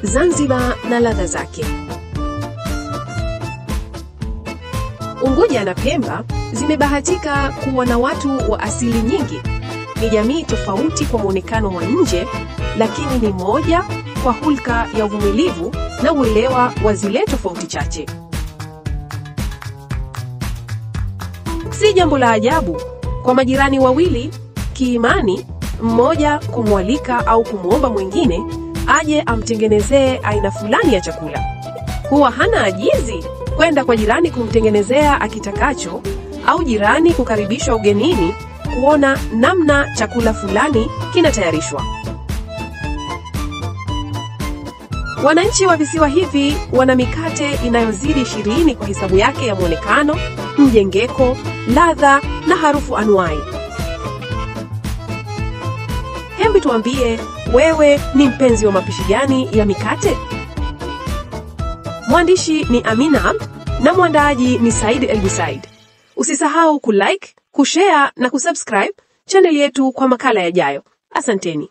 Zanzibar na ladha zake. Unguja na Pemba zimebahatika kuwa na watu wa asili nyingi. Ni jamii tofauti kwa muonekano wa nje, lakini ni moja kwa hulka ya uvumilivu na uelewa wa zile tofauti chache. Si jambo la ajabu kwa majirani wawili kiimani, mmoja kumwalika au kumwomba mwingine aje amtengenezee aina fulani ya chakula. Huwa hana ajizi kwenda kwa jirani kumtengenezea akitakacho, au jirani kukaribishwa ugenini kuona namna chakula fulani kinatayarishwa. Wananchi wa visiwa hivi wana mikate inayozidi 20 kwa hesabu yake ya mwonekano, mjengeko, ladha na harufu anuai. Hembi, tuambie, wewe ni mpenzi wa mapishi gani ya mikate? Mwandishi ni Amina Abd na mwandaaji ni Said Elbusaid. Usisahau kulike, kushare na kusubscribe channel yetu kwa makala yajayo. Asanteni.